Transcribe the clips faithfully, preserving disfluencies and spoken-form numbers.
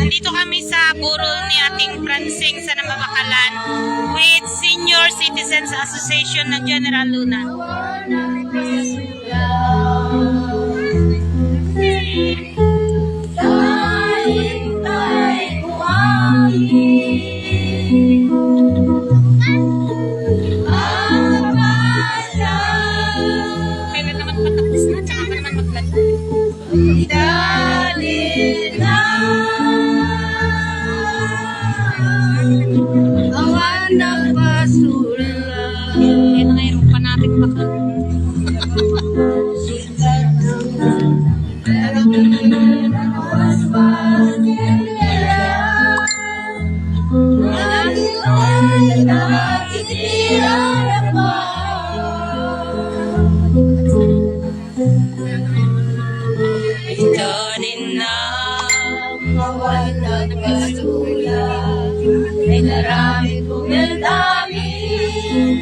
Dito kami sa burol ni Ating Francine sa Namabakalan with Senior Citizens Association ng General Luna. Kailan naman patapos na? Tsaka pa naman maglagay. Dali na. Awan nagpasula. Kaya na ngayon, panapit pa ka. Ikaw din na awan nagpasula, inaramid kong damdamin,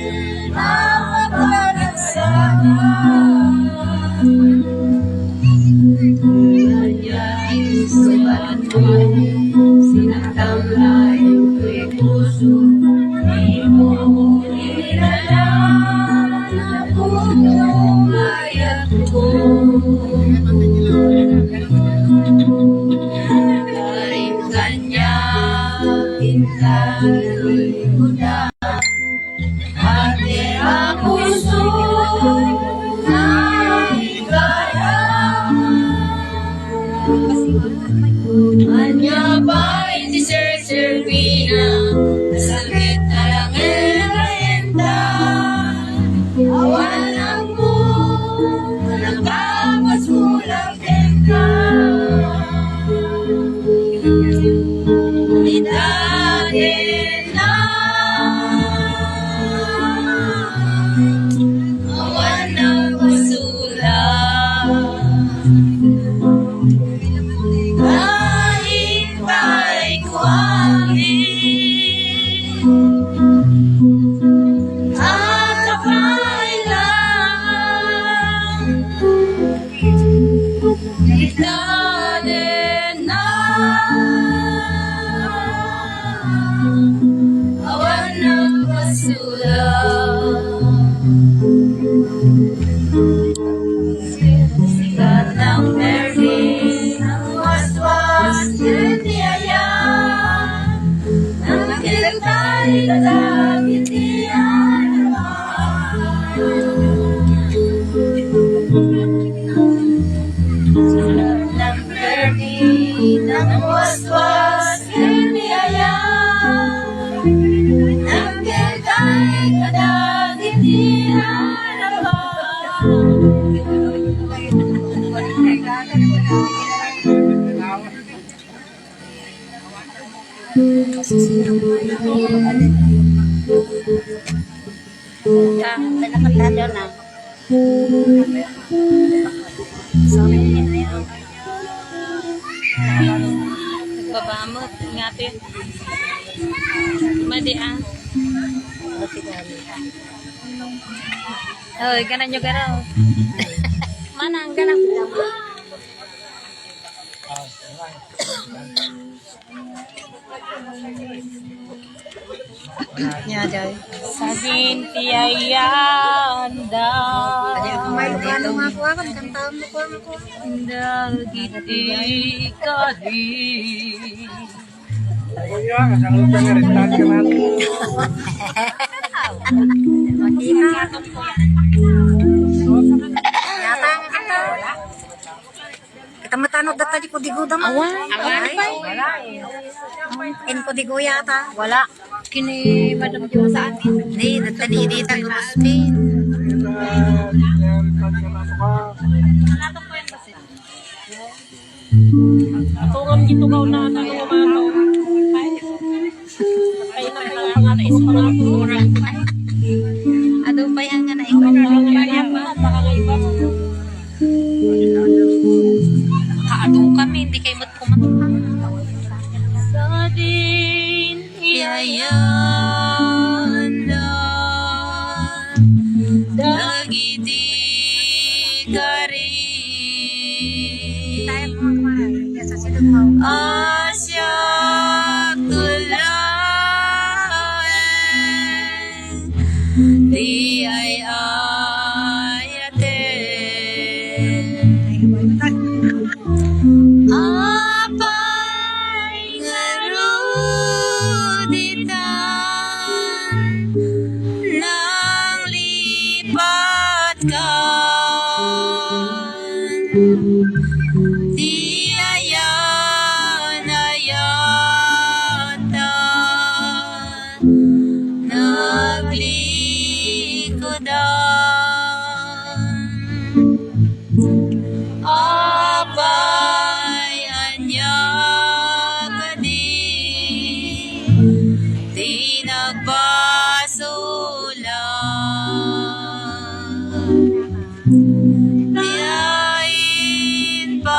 makapanagsakan. Kanya, subalit mo, sinaktan na iyong puso, di mo ko nilala. Ania pay ti serserbina, nasakit a langit a enta. Awan ammo a nakapasulang kenka. Ngunit akin na awan nagpasula. Kahit pa'y kuwangin at kapailangan, ikaw din na awan nagpasula. Sikat ng berde, ng waswas, ng tiyaya, ng kintay, kadagit iyan. Sikat ng berde, ng waswas, ng tiyaya, ng kintay, kadagit iyan. Ah, pinakatado na. Sorry. Nagbabamot, ingati. Madi, ah. Oy, ganan nyo garaw. Manang, ganan. Nia, day. Sadin ti ayanda. Adi, ako may Ilocano nga ako, ako, kantaon mo ko, ako. Dagiti kari. Yata nga kanta. Kita matano data di kudigo da man. Awan. Ay. Wala eh. In kudigo yata. Wala. Kini Madam Jo sa atin. Ni, data ni Edita Gurusmin. Ato nga itugaw na ata nga umato. Ay, na kaya nga na isang mga kurang. Ado pa yan nga na ikaw. Baka nga iba. Kaado kami, hindi kayo mat-, kumakita. Sadin iyayanda dagiti kari. Tayo po, kumain. Kaya sa silong mo. Asya. Ti ayan-ayatan, naglikudan. Apay, ania kadi ti nagbasol? Ti impaaymo,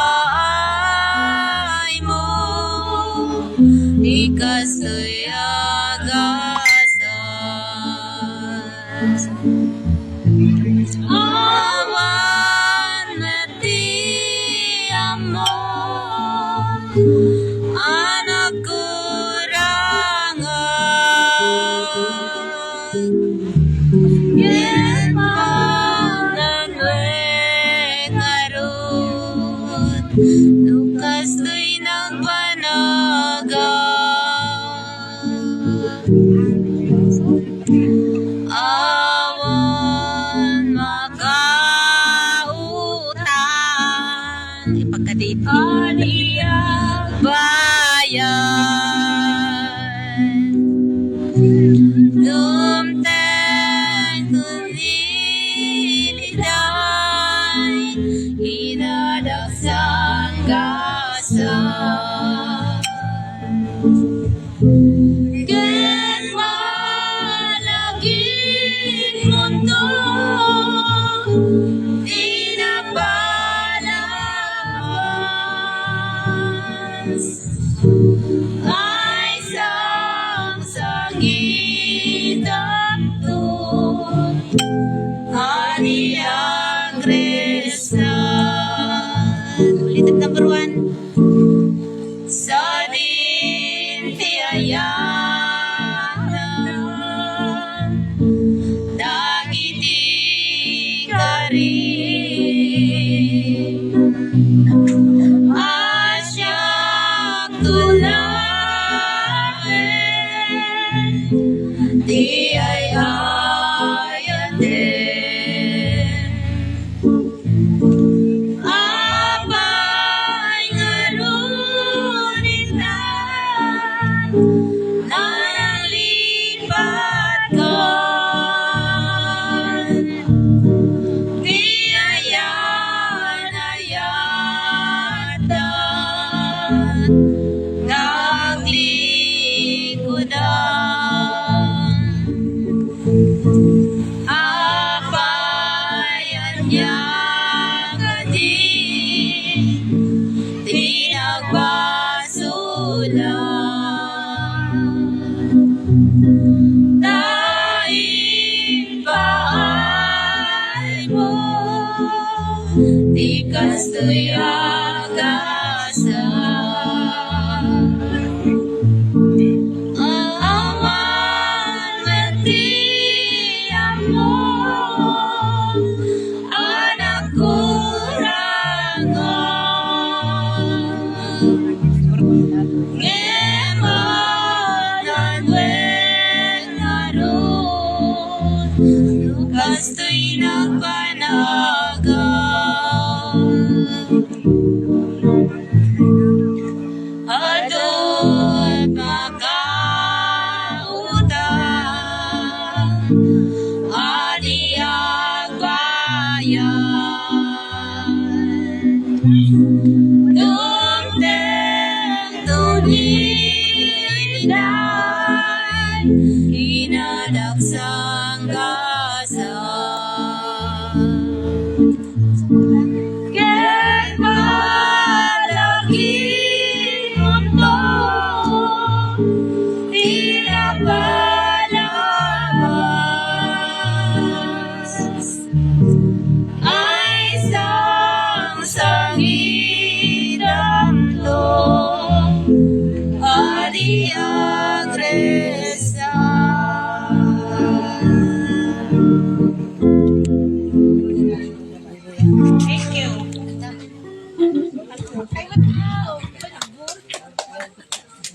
ikastoy a gasat. Awan met ti ammo a nagkurangan. Ket managwek ngarud no kastoy nagpanagan. Awan makautang. Ipagkadit. Ania bayad? Dumteng kuniliday, inadak sanggasat. Ket malagip munto ti napalabas, ay sangsangitanto, ania Cristo. Ulit, number one. Sadin ti ayanan dagiti kari, a siakto laeng ti ay-ayaten. Apay, ngarud, intan, nanglipatkan ti ayan-ayatan, nanglikudan. Apay, ania kadi ti nagbasolan? Ta impaaymo ti kastoy a gasat. Awan met ti ammo a nagkurangan. Ngem adda ngarud, no kastoy nagpanagan. Adun makautang a di agbayad. Dumteng tunidan, inadak sanggasat. Ket malagip munto ti napalabas, ay sangsangidanto a di agresar. Thank you.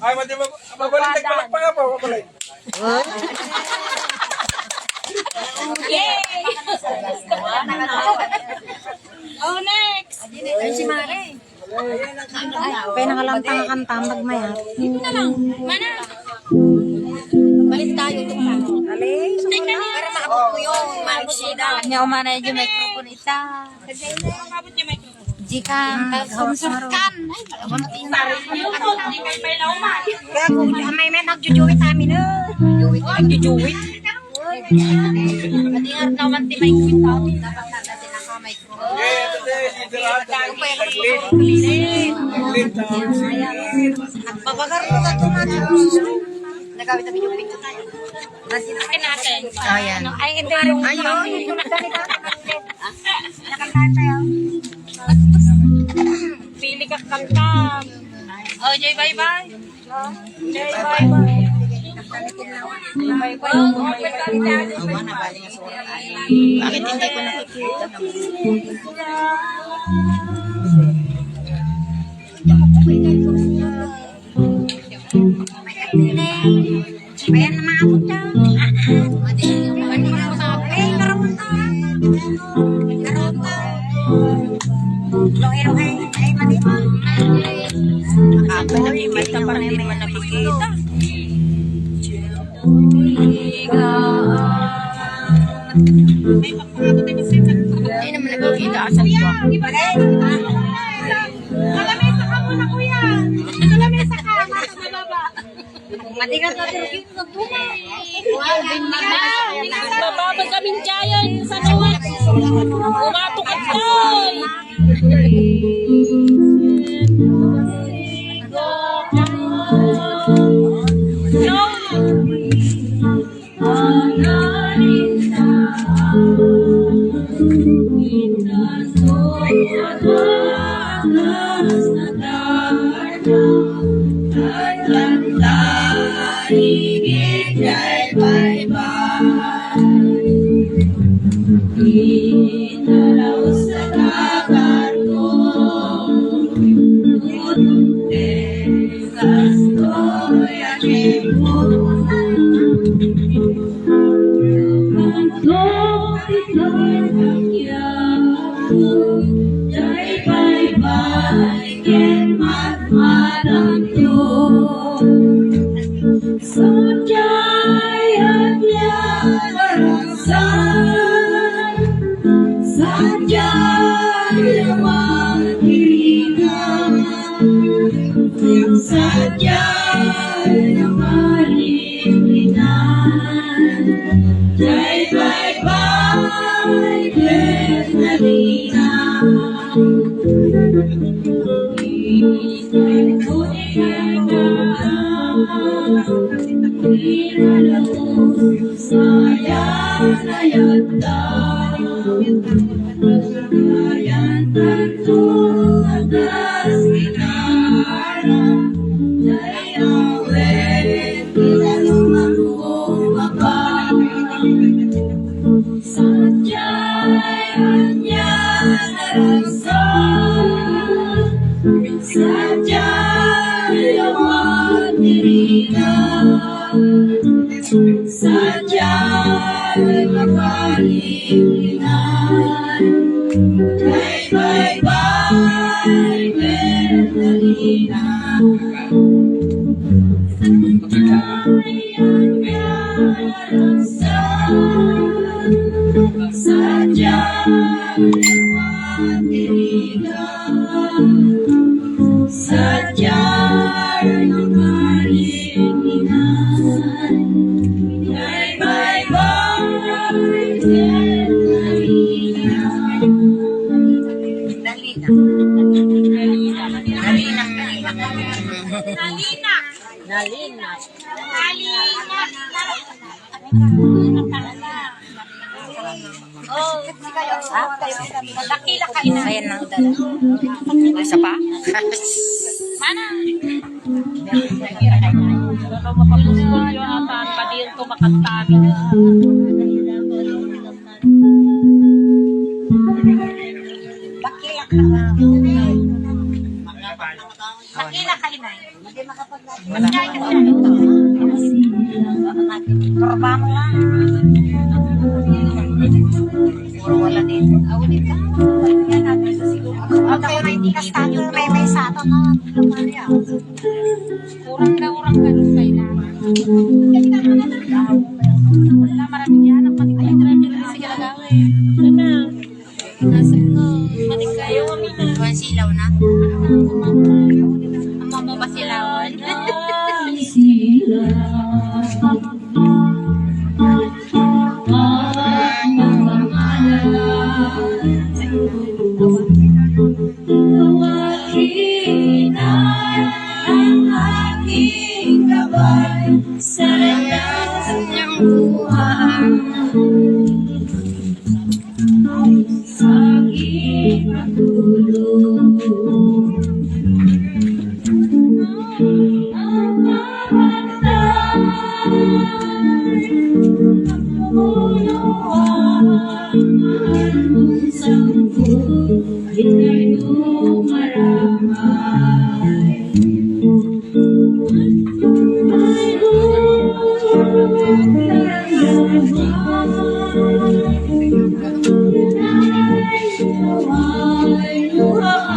Ay, mati, mabalik, palakpakan po, mabalik. Yay! Oh, next. Ay, si Mare. Kaya nakalamtang ang kanta, magmaya. Dito na lang. Mana? Balik tayo itong tao. Para maabot ko yun. Maabot sila. Niya umana yung microphone ita. Jika, sumsurkan. Kaya kung may may nagjujuwit amin, eh. Nagjujuwit. Pati nga naman ti may kwit tao, dapat nagkasi na ka may Nagbabagar ko sa ito natin. Nagawit ang video picture tayo. Akin natin. Ayan. Ay, ito yung ayun. Nakantahan tayo. Pili ka kanta. Oh, Jay, bye-bye. Bakit hindi ko nakikita? Ayan na, maabot daw. Ay, karamon to, ha? Karamon to. Ay, mali pa. Ako, nakikita pa rin, hindi man nakikita. Hindi naman nakikita, asan ba? Sa lamesa ka muna, kuya. Sa lamesa ka, nasa baba. Matigas na pero cute na to. Mababa kami, Jaya, sa nawa. Umato ka, Joy. Nalina. Nalina. Oh. Dakila ka, ina. Ayan na, dala. Isa pa? Mana? Ano, mapapusol yun ata. Padiyan ko makanta. Dakila ka. Dakila ka, inay. Wala. Turba mo lang. Puro wala din. Ako din. Kastato, may, may sato, no? Kurang daw, kurang ganun kailangan. Wala, maraming yan. Ang pati ko yung driver na siya gagawin. Ano? Nasa ko, pati kayo. Ang silaw na. Ang mababasilawan. Ikaw ang aking gabay sa lahat ng buhay. Sa aking pagtulog. Mm.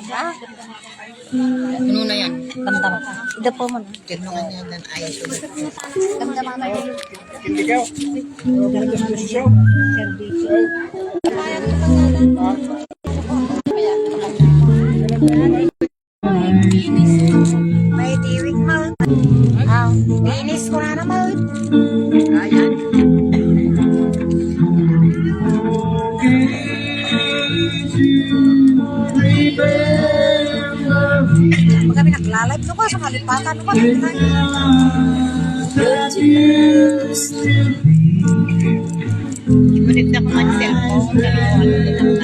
Ha? Ano na yan? Kamdam. Ida po mo na. Kamdam na yan. Kamdam na yan. May tiwik mo. Ah, linis ko na naman. Ayan. Kami nagla-live no ba sa kalipatan no ba? Connect na ko nga cellphone, pero ano, connect na.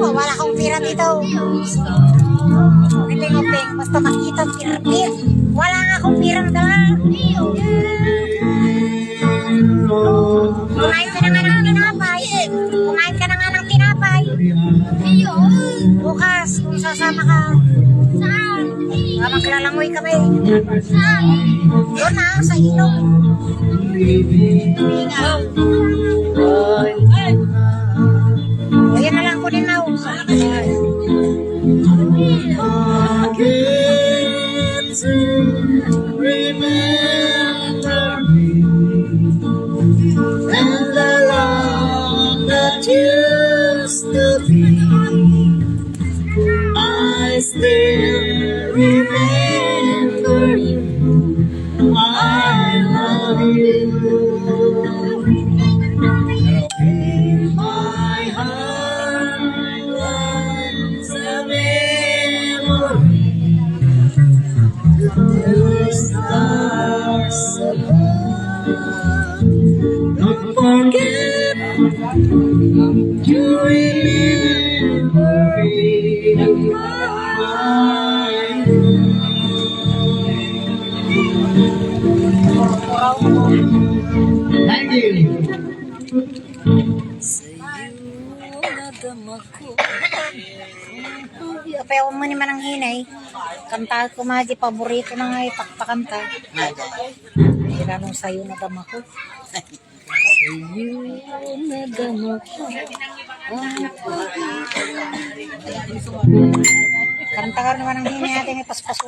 Oh, wala akong pira dito. Uping-uping. Basta makita, pira-pira. Wala nga akong pirang dala. Kumain ka na nga ng tinapay. Kumain ka na nga ng tinapay. Bukas, kung sasama ka. Saan? Ah, maglalangoy kami. Saan? Doon na, sa ilog. Ayan na lang, kunin mo. Forget to remember me and the love that used to be. I still remember you. I love you. In my heart lies a memory. The stars above. Don't forget to remember in my heart. Thank you. Sa'yo nadama ko. Uy, apay, ako man ni Manang Inay. Kanta ko nga, di paborito na nga, itaktakanta. Kailangan sa'yo nadama ko. Sa'yo nadama ko. Kanta ka naman ang Inay, ating ipaspaso.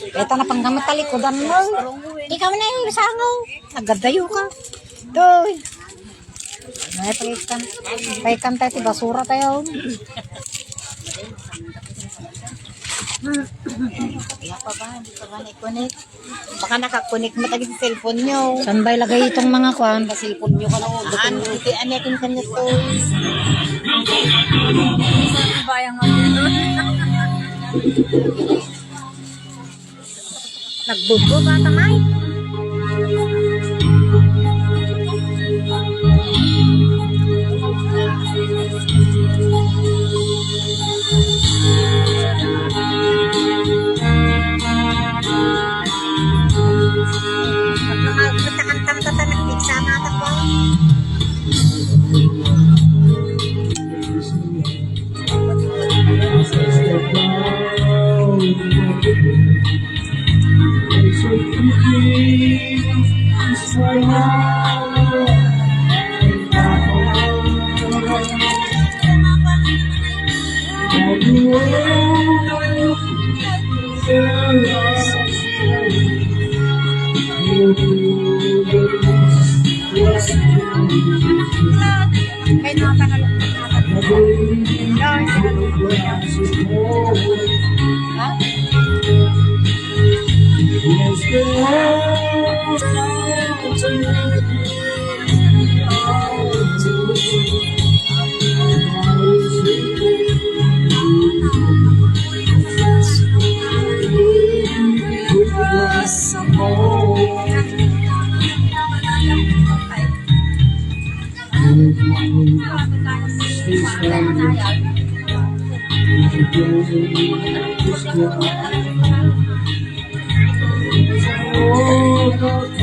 Ito na pang gamit talikudan mo. Ikaw na yung sangaw. Nagadayo ka. Doy. Ay, paikan. Paikan tayo, ti basura tayo. Kaya pa ba? Hindi pa ba na-connect? Baka nakakonek mo tagi sa cellphone nyo. Saan ba ilagay itong mga kwan? Sa cellphone nyo ka na. An, iti, ano, yakin kanya to? Bayang ako. Nagbubo ba, tamay? Pag mga gusto kang tamtata, nagpigsa na ako. Kay nata na lang. Ha?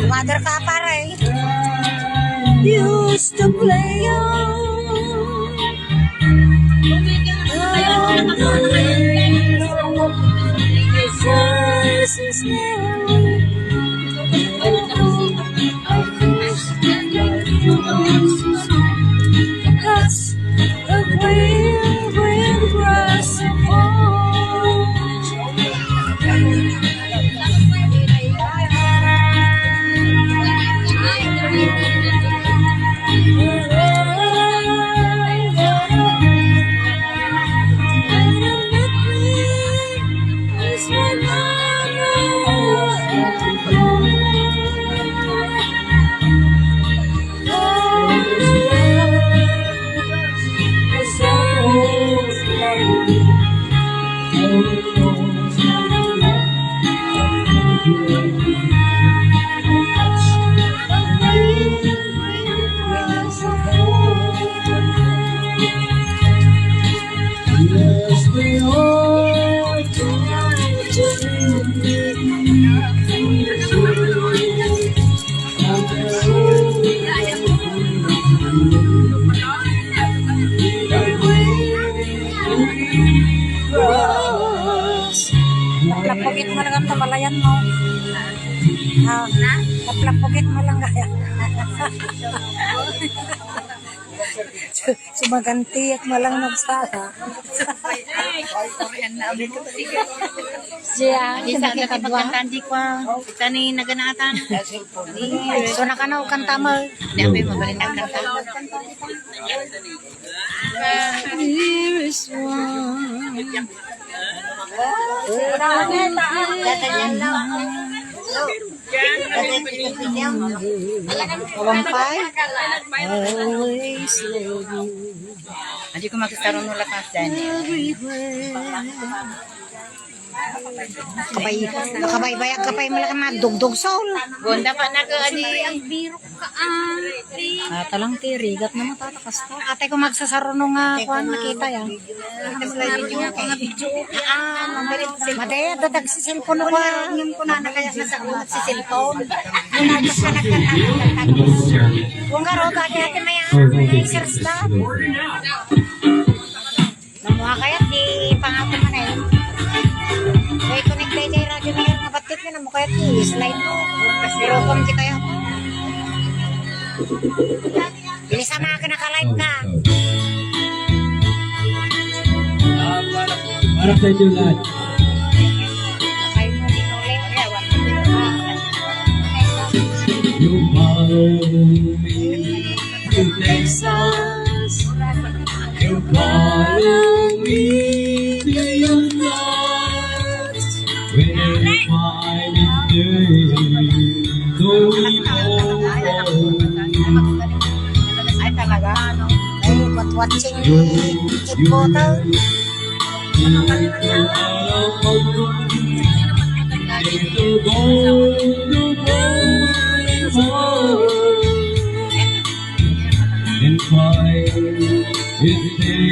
Mother ka, pare. Used to play on. Because the green, green grass of home. Laplapugit mo lang ang tamalayan mo. Ah, laplapugit mo lang kaya. Sumagantiyak mo lang nagsala. Siya, isa na kadwa. Pagkantan di kwa. Kita ni naganatan. So, nakanaw kanta mo. Di, apoy, magaling ang kanta. There is one. Kawampay? Always love you. Hindi ko magsarong nula ka dyan. Everywhere. Kabay, nakabaybayag ka pa yung malaki mga dugdog, Saul. Gonda pa na ka, adi. Ang biro ka, ah. Ah, talang ti, rigat na matatakas to. Atay ko magsasarunong nga, kuwan, nakita yan. Madaya, dadag si cellphone ko, ah. Yung ko na, nakaya sa sa ulo si cellphone. Yung nagkakanagkan. Kung garo, bakit ate may, may search na? Mamuha kaya di pangato man eh. Kaya connect tayo kay radyo na yun. Nabatit na mo kaya di slide mo. Pero kung di kaya. Bilisan na ka, naka-live ka. Para sa inyo lahat. You follow me to Texas. You follow me to your thoughts. When I find it there, though we both Ay, talaga? Ay, what watching ni Kid Bottle?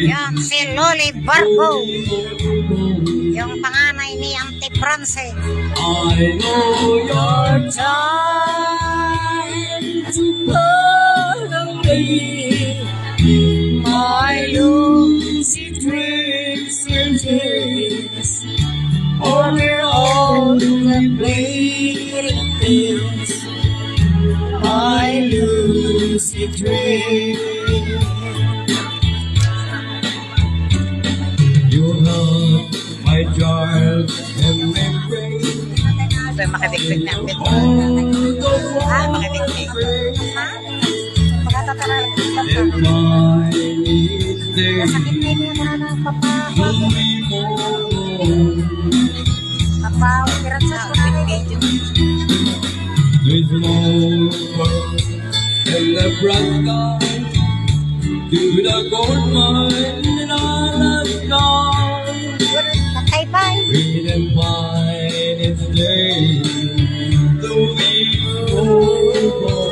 Yan, si Loli Barco. Yung panganay ni Auntie Frances. I know your time to follow me. My lucid dreams and dreams are all the playthings. My lucid dreams. You have my child and my brain. Ito yung makibiglig na ang bed. Ah, makibiglig. Ha? Pagkatataral. Masakit na yun yung mga papa. Papa, pirat sa There's no world in Nebraska to the gold mine in Alaska. Patay pa eh. We can find its day to be over.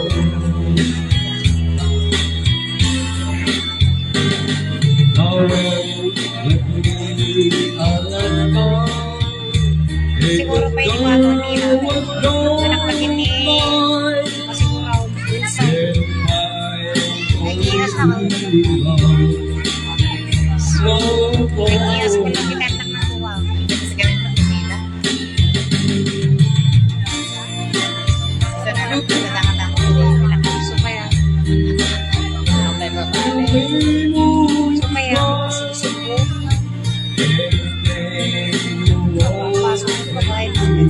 Now, let me Alaska. Siguro pa yung mga nila. Anak lagi ni Masiguro. Ay, iras na ako. Ay, iras ko lang kita ng kuha. Kasi ganun pa sila. Sa na lang, sa na lang. Gusto kaya. Okay, bye-bye. Gusto kaya, kasi gusto ko. Pasok sa babae natin.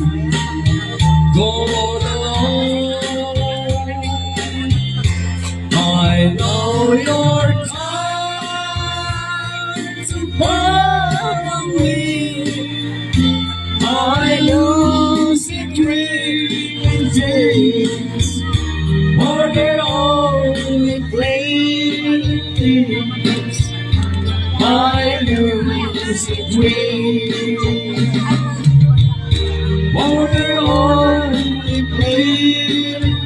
I know your time to follow me. I lose the dream days, forget all the playthings. I lose the dream. Forget all the playthings.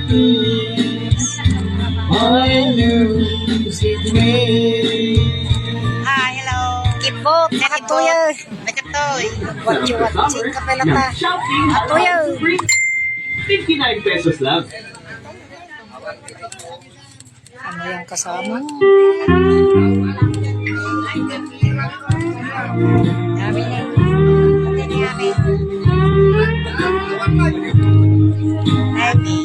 I lose the dream. Ah, hello. Kibot, saka Tuyo. Nakatoy. Watsi-watsi ka pala ta. Tuyo. Fifty-nine pesos lang. Ano yung kasama? Dami na. Dami. Dami.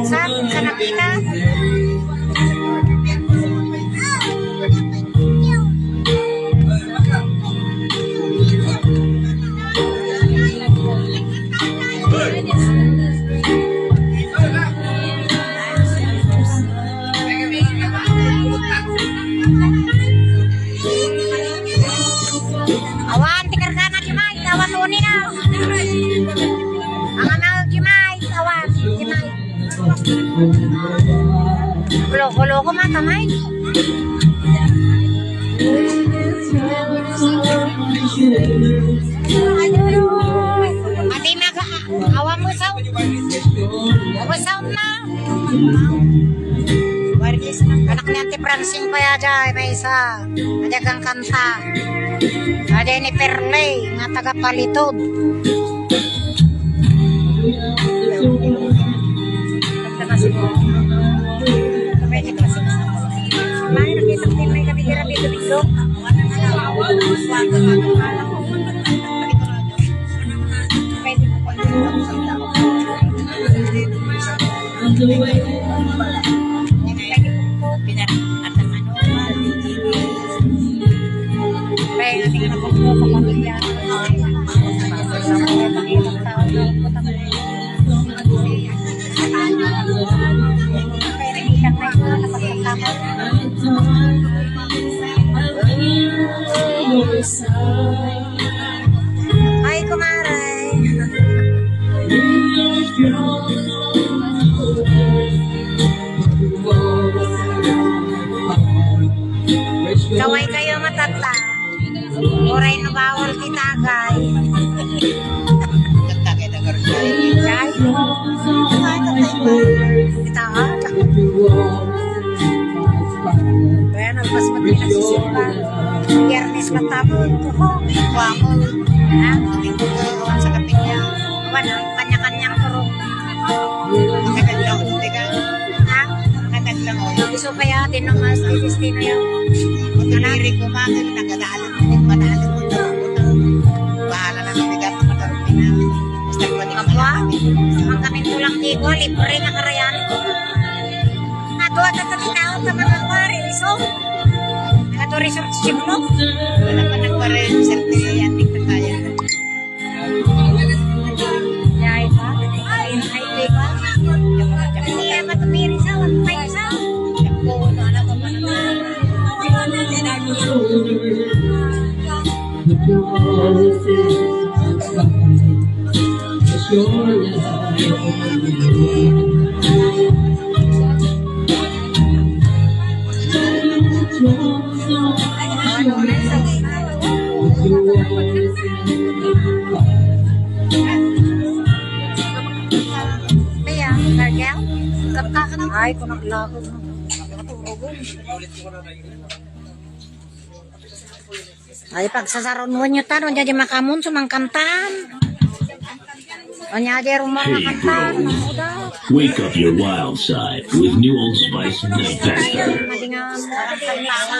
Saan? Saan nakita? Awan, ti kargana, Jimay. Awan, uni na. Ang anak, Jimay. Awan, Jimay. Loko-loko, matamay. Adi, maga-, awan mo sa, awan sa na. Anak ni Auntie Francine pa ya, jay, may isa. Adi, agang kanta. Adi ni Perley, nga taga Palitod. May nakita ko may gabi-gabi dito. Ay, kumare. Kaway kayo matata. Uray no bawal ti tagay. Tagay na garo. Tagay. Ita, ah. Kaya nagpas man din nagsisimba. Biyernes matapon. Oho, guwapo. Ha? Sa kapitya. Wala, kanya-kanyang turong. Makataglaw, teka. Ha? Makataglaw. Gusto kaya din ng mas destino yun. Pag-iri ko, bakit nagadalo? Madalo mo to. Bahala na ng bigat, matarong na. Basta pwede ka. Kapwa? Ang kami tulang di ko, libre na karayan. Ato, ato, ato, tao, tama na, pare, iso. Ato, resort, Siblo. Wala pa nagpa-reserve ni Auntie Tataya. Yay pa. Ay, ay, ay, pa. Hindi, matumiri sa, one five sa. Ay, kung naglakad. Ay, pagsasarunwan nyo tan, unya di makamun, sumangkantan. Unya di rumor makantan. Wake up your wild side with new Old Spice Night Factor. Madi nga, nagkanta.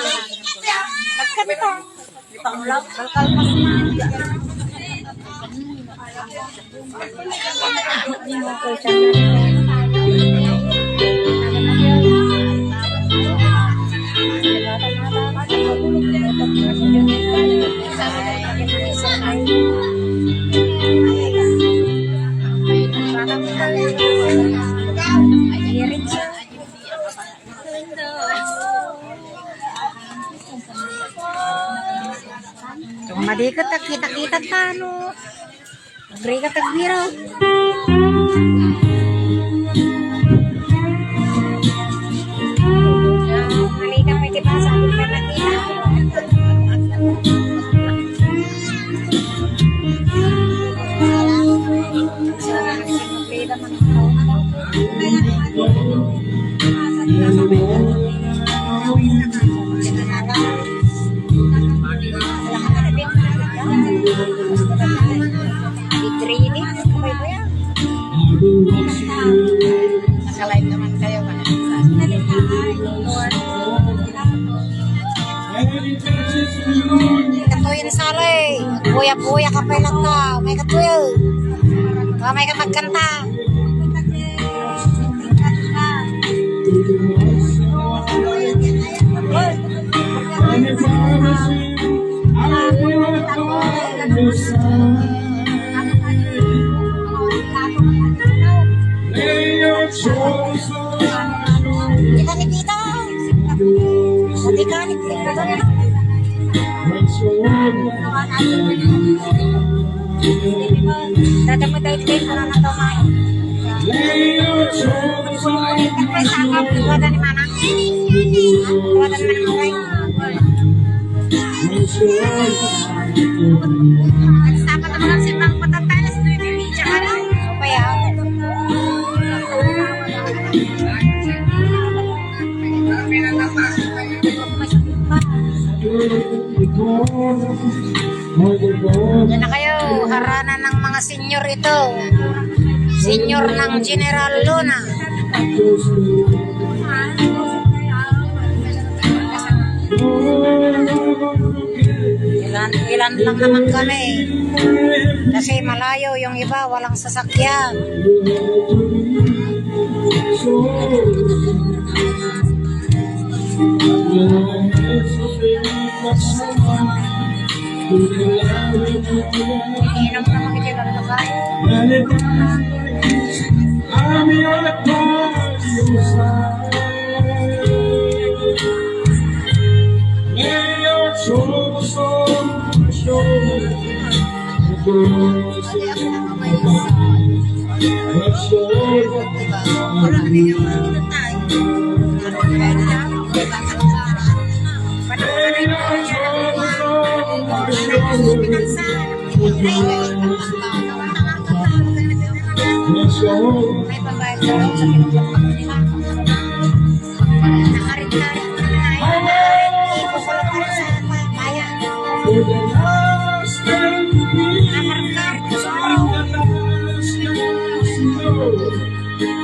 Kung madi Kita, kita, kita tano. Agree ka tagbiro. Malita mo iti basa, di ka nakita. Nakalive naman kayo, katuyan saro eh. Buya-buya ka pa lang ta. May katuyo. Ka may ka magkanta. Kita ni Tita. Sabi ka ni Tita. Dada mo dahil din, ano na to, May? Siyempre, sa akin, iwanan ni Mana. Iwanan ni Mana, okay? Ang sapat naman ang simbang patatay, nasa twenty media ka na. Kaya, Diyan na kayo, harana ng mga senior ito. Senior ng General Luna. Ilan, ilan lang naman kami. Kasi malayo yung iba, walang sasakyan. Inom naman kita ng lugar. May pambayad sa loob sa pinagpapakita. Nakarit-karit na tayo. Ipupulot na sa bayan. Nakarit-karit sa loob.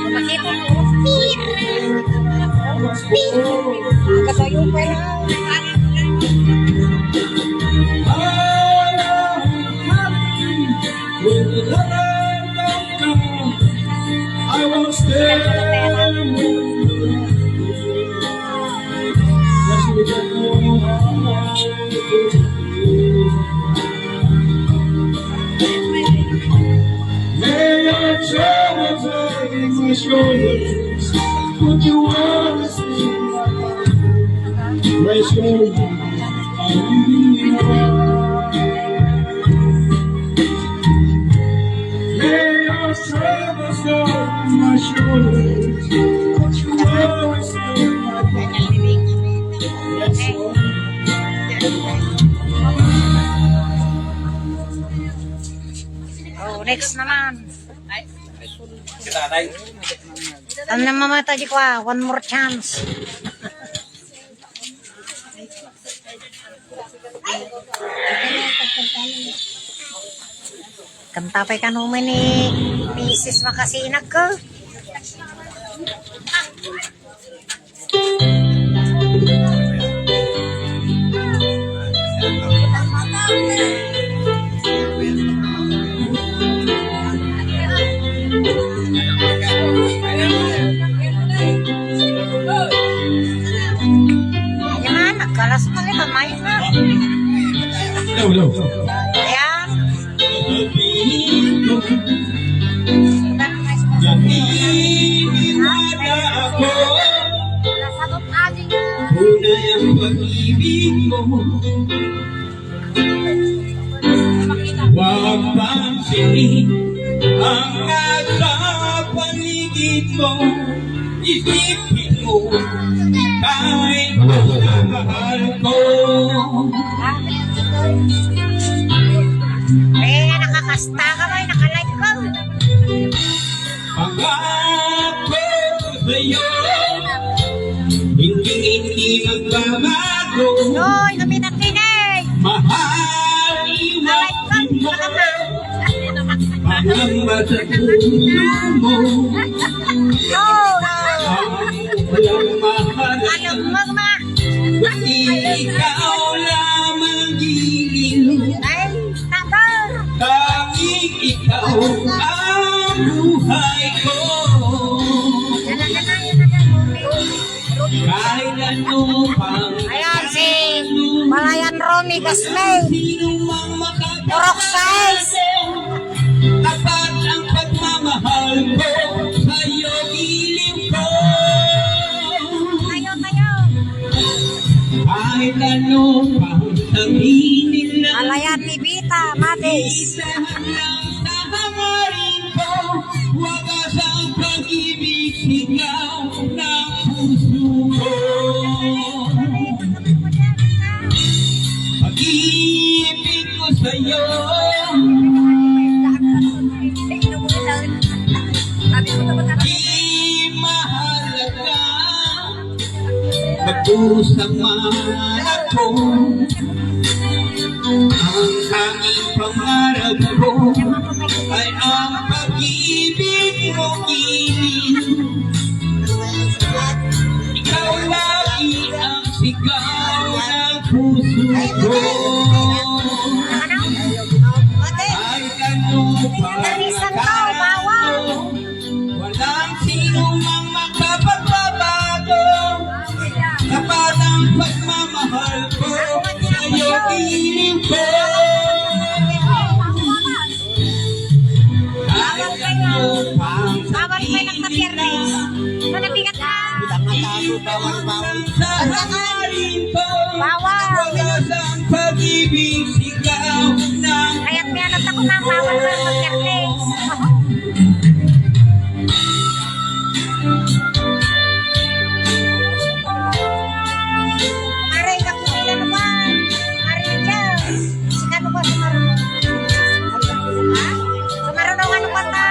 Makita mo. Pir! Pir! Katayo pa lang. I was there when you were. May I try to take my shoulders, but you always leave my heart. My shoulders are really hard. May I try to stop my shoulders, but you always leave my heart. Yes, Lord. Oh, next naman. Kita, Tay. Ano na mamata di kwa? One more chance. Kanta pay kano man ni Misis Makasinag ko. Yan, nagkalas pa kita, Mike, na. Hello, hello. Ayan. Naniniwala ako. Nasa tut-, ating. Tunay ang pag-ibig mo. Pansinin ang nasa paligid mo. Isipin mo, kahit na mahal ko. Kaya nga nakakasta ka ba, nakalive ka. Pangako ko sa'yo, hindi, hindi magbabago. Hoy, kami na tinig. Mahal, iwan. Nakalive ka, di ka na. Ang mata puso mo. Oh, wow. Ang walang mahal. Alam mo, ma. Ikaw lamang giliw. Ay, tama. Tanging ikaw ang buhay ko. Yan na, yan na, yan na, yan na. Kahit ano pang Ayan, si Malayan Romy Gasmay. Sino mang makapagbago. Purok sais. Tapat ang pagmamahal ko sa'yo, giliw ko. Tayo, tayo. Kahit ano pang sabihin nila. Alayan ni Vita Matis. Isa lang sa hangarin ko, wagas ang pag-ibig, sigaw ng puso ko. Pag-ibig ko sa'yo. Di mahalaga magdusa man ako. Ang tanging pangarap ko ay ang pag-ibig mo, giliw. Ikaw lagi ang sigaw ng puso ko. Kahit ano pa ang akala mo, walang sino mang makapagbabago. Tapat ang pagmamahal ko sa'yo, giliw ko. Kahit ano pang Bawal pa nagpapiyernes. Ano na pinaka? Bawal, bawal. Bawal. Wagas ang pag-ibig, sigaw ng Kaya't may anak ako na bawal pa nagpapiyernes. Aray, kapulilan naman. Aray, Diyos. Sika mo ba sumarunong? Ha? Sumarunong ano pa ta?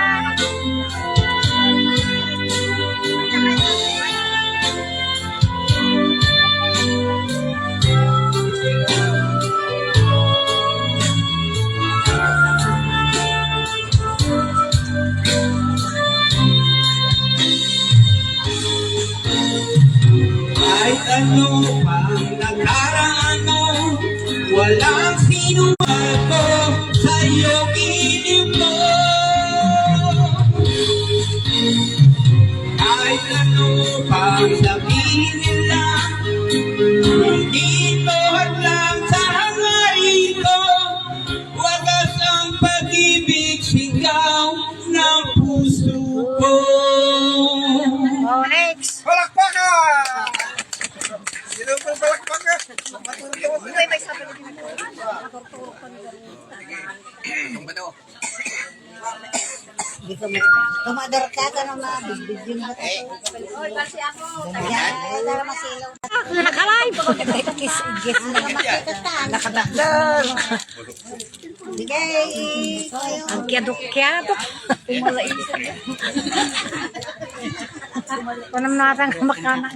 Kahit ano pang nakaraan mo, walang sinuwal ko sa'yo, giliw ko. Kahit ano pang sabihin nila, hindi to hadlang sa hangarin ko. Wagas ang pag-ibig, sigaw ng puso ko. Oh, next. Palakpakan! Sino po palakpakan? Matulog ako. Uy, may sabi ko. Ang bano? Di ko ma-, kumador ka, ka na mabibidyo mo. Eh. Yan, ay, dara masilaw. Ah, nakalive. Kiss, kiss na. Makita ta. Nakatakdal. Sige, i-, Ang kiyadok-kiyadok. Kunam natang kamakanan.